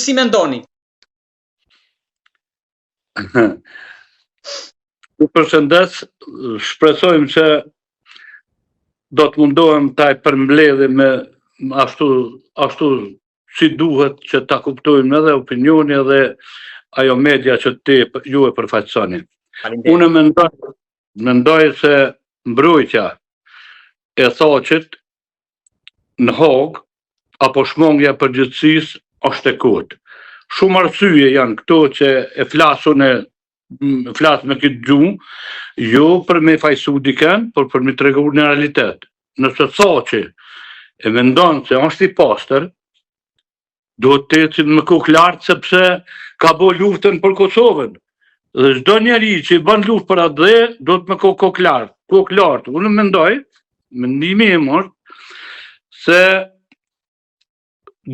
si mendoni? Ju përshëndes, shpresojmë që do të mundohem ta e përmbledhim me ashtu, ashtu si duhet që ta kuptojmë edhe opinioni edhe ajo media që ti ju e përfaqësoni. Unë mendoj, mendoj se mbrojtja e Thaçit në Hagë apo shmangja e përgjegjësisë është e kotë. Shumë arsye janë këto që e flas unë flas me këtë gjuhë, jo për me fajsu dikën, por për me tregu në realitet. Nëse Thaçi e mendon se është i pastër, duhet të ecë me kokë lart sepse ka bo luftën për Kosovën. Dhe çdo njeri që i bën luftë për atdhe, duhet me kokë kokë lart, kokë lart. Unë mendoj, mendimi im është se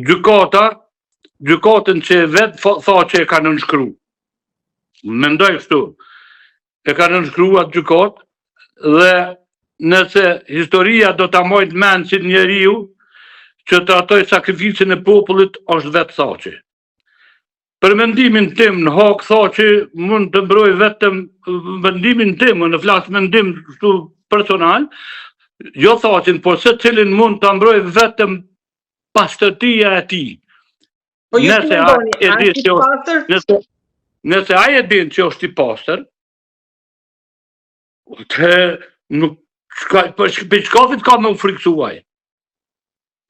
gjykata, gjykatën që vetë Thaçi e ka nënshkru. Mendoj kështu. E ka nënshkru atë gjykatë dhe nëse historia do ta mbajë mend si njeriu që tradhtoi sakrificën e popullit është vetë Thaçi. Për mendimin tim në Hagë Thaçi mund të mbrojë vetëm mendimin tim, unë flas mendim kështu personal, jo Thaçin, por secilin mund ta mbrojë vetëm pastërtia e tij. Po ju si mendoni, a është i pastër? Nëse, nëse ai e din që është i pastër, atëherë nuk çka për për çkafit ka me u frikësu ai.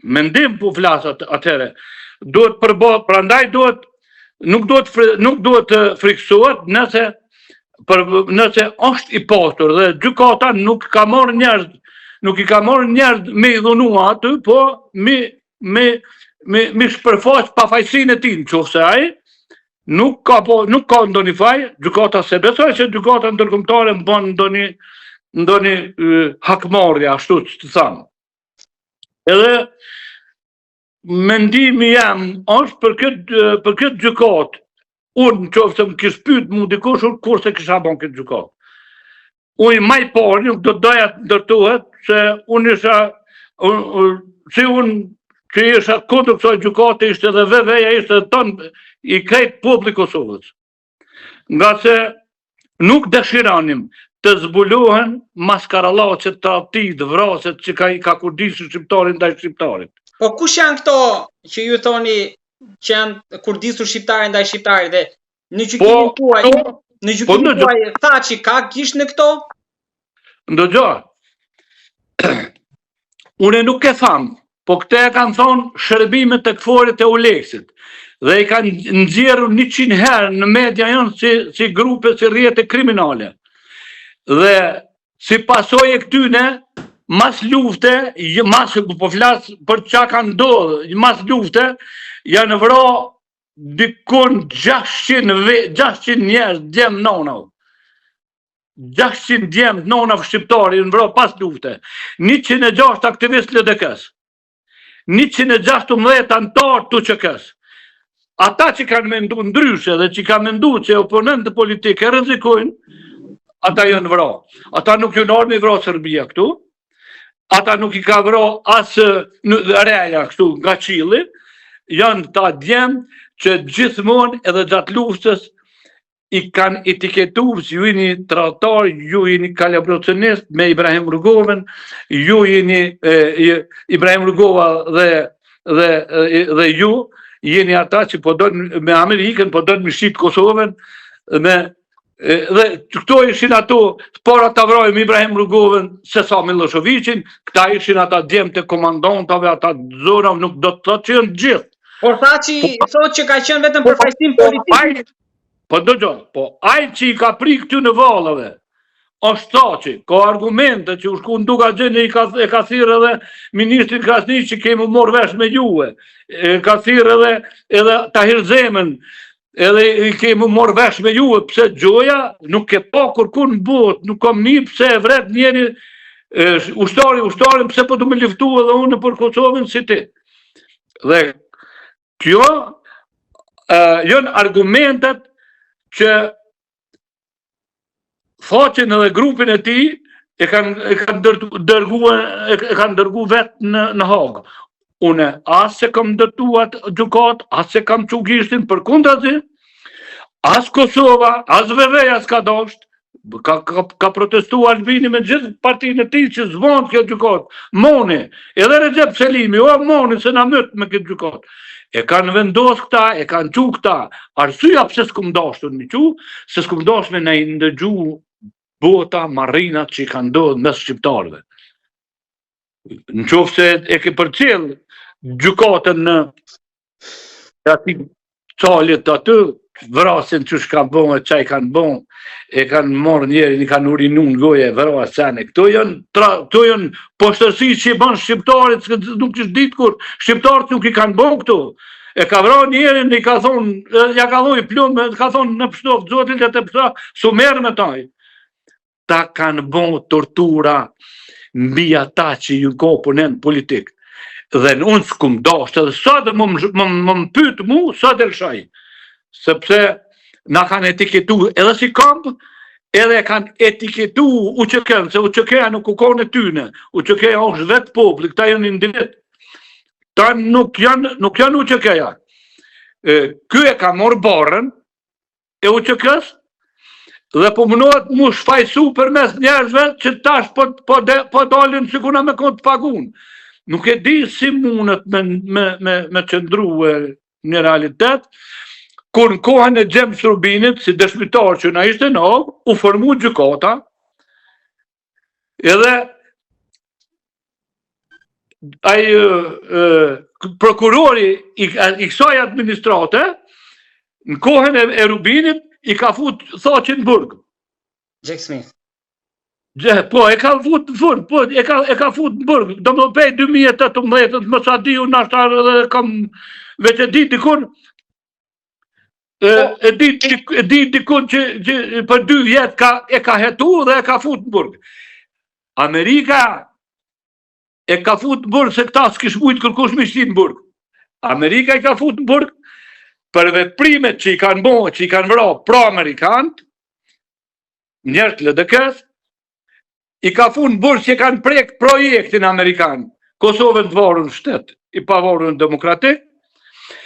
Mendim po flas atë atëherë. Duhet përbo, prandaj duhet nuk duhet nuk duhet të frikësohet nëse për nëse është i pastër dhe gjykata nuk ka marrë njerëz, nuk i ka marrë njerëz me i dhunu aty, po me me me me shpërfaq pafajësinë e tij, në qoftë se ai nuk ka po nuk ka ndonjë faj, gjykata s'e besoj se gjykata ndërkombëtare bën ndonjë ndonjë hakmarrje ashtu të tham. Edhe mendimi jem është për këtë për këtë gjykatë. Unë në qoftë se më kish pyet mu dikush, unë kurrë s'e kisha bon këtë gjykatë. Unë ma i pari nuk do të doja të ndërtohet se unë isha unë, unë, si unë që isha kundër kësaj gjykate ishte edhe VV-ja ishte edhe tonë i krejt populli i Kosovës. Ngase nuk dëshironim të zbulohen maskarallaqet, tradhtitë, vrasjet që ka i ka kurdisur shqiptari ndaj shqiptarit. Po kush janë këto që ju thoni që janë kurdisur shqiptari ndaj shqiptarit dhe në gjykimin po, tuaj, po, në po, gjykimin po, tuaj Thaçi ka gisht në këto? Ndëgjo. Unë nuk e tham, po këtë e kanë thonë shërbimet e KFOR-it e EULEX-it dhe i kanë nxjerrur 100 herë në media janë si, si grupe, si rrjete kriminale. Dhe si pasojë e këtyne, mas lufte, mas, po flas për ça ka ndodhë, mas lufte, janë vra dikun 600, 600 njerëz, djem nona. 600 djem të nonave shqiptarë janë vra pas lufte, 106 aktivistë LDK-së, 116 anëtarë të UÇK-së. Ata që kanë mendu ndryshe dhe që kanë mendu që oponentët politikë e rrezikojnë, ata janë vra. Ata nuk janë ardhë me i vra Serbia këtu, ata nuk i ka vra as reja kështu nga qilli, janë ata djem që gjithmonë edhe gjatë luftës i kanë etiketu si ju jeni tradhtar, ju jeni kolaboracionist me Ibrahim Rugovën, ju jeni e, Ibrahim Rugova dhe dhe dhe ju jeni ata që po don me Amerikën, po don me shit Kosovën me dhe këto ishin ato të para ta vrajmë Ibrahim Rugovën se sa Millosheviqin, këta ishin ata djem të komandantave, ata zonave, nuk do të thotë që janë të gjithë. Por Thaçi po, thotë që ka qenë vetëm po, përfaqësim po, politik. Po dëgjo, po ai që i ka pri këtyne vallave, është Thaçi, ka argumente që u shku në Dukagjin e ka, e ka thirrë edhe ministrin Krasniqi që kemi morë vesh me juve, e ka thirrë edhe, edhe Tahir Zemën, edhe i kemi morë vesh me juve, pse gjoja nuk ke pa kurkun në botë, nuk kam ni pse e vret njeri, ushtari, ushtarin, pse po du me luftu edhe unë për Kosovën si ti. Dhe Kjo janë argumentet që Thaçin edhe grupin e tij e kanë e kanë dërgu e kanë dërgu vetë në në Hagë. Une as s'e kam ndërtu atë gjykatë, as s'e kam çu gishtin, përkundrazi, as Kosova, as VV-ja s'ka dasht, ka, ka, ka protestu Albini me gjithë partinë e tij që s'bohet kjo gjykatë. Moni, edhe Rexhep Selimi, o moni se na myt me këtë gjykatë. E kanë vendos këta, e kanë çu këta. Arsyeja pse s'kum dashur me çu, se s'kum dashur me na i ndëgju bota marrinat që i kanë ndodhur mes shqiptarëve. Në qoftë se e ke përcjell gjykatën në aty çalit aty, vrasin që shka bo e ça i kanë bo, e kanë marrë njerin, i kanë urinu në goje, e vra e sene. Këto janë, tra, këto janë poshtërsi që i banë shqiptarit, nuk është ditë kur, shqiptarët nuk i kanë bo këto. E ka vra njerin, i ka thonë, ja ka thonë i plumë, ka thonë në pështoftë, zotin dhe të pështoftë, s'u merr me taj. Ta kanë bo tortura mbi ata që ju ka oponent politik. Dhe në unë s'kum dashtë, edhe sa dhe më, më, më, më pyet mu, sa dhe lëshaj. Sepse na kanë etiketu edhe si komb, edhe e kanë etiketu UÇK-në, se UÇK-ja nuk u konë e tyne, UÇK-ja është vetë populli, këta janë individ. Këta nuk janë, nuk janë UÇK-ja. Ky e ka marrë barrën, e UÇK-së dhe po mundohet mu shfajsu përmes njerëzve që tash po, po, de, po dalin sikur na me konë të pagun. Nuk e di si mundet me, me, me, me qëndru në realitet, kur në kohën e James Rubinit, si dëshmitar që na ishte në Hagë, u formu gjykata, Edhe ai prokurori i, i kësaj administrate në kohën e, e Rubinit i ka fut Thaçin në burg. Jack Smith. Gjë, po, e ka fut në burg, po, e ka, e ka fut në burg. Domethënë pej 2018, me sa di unë nashta edhe kam veç e di dikun, E, po. e di e di dikun që, që për dy vjet ka e ka hetu dhe e ka fut në burg. Amerika e ka fut në burg se këta s'kish mujt kërkush me shti në burg. Amerika i ka fut në burg për veprimet që i kanë bo, që i kanë vra pro-amerikanët, njerëz të LDK-s, i ka fut në burg që kanë prek projektin amerikan, Kosovën të varun shtet, i pavarun demokratik,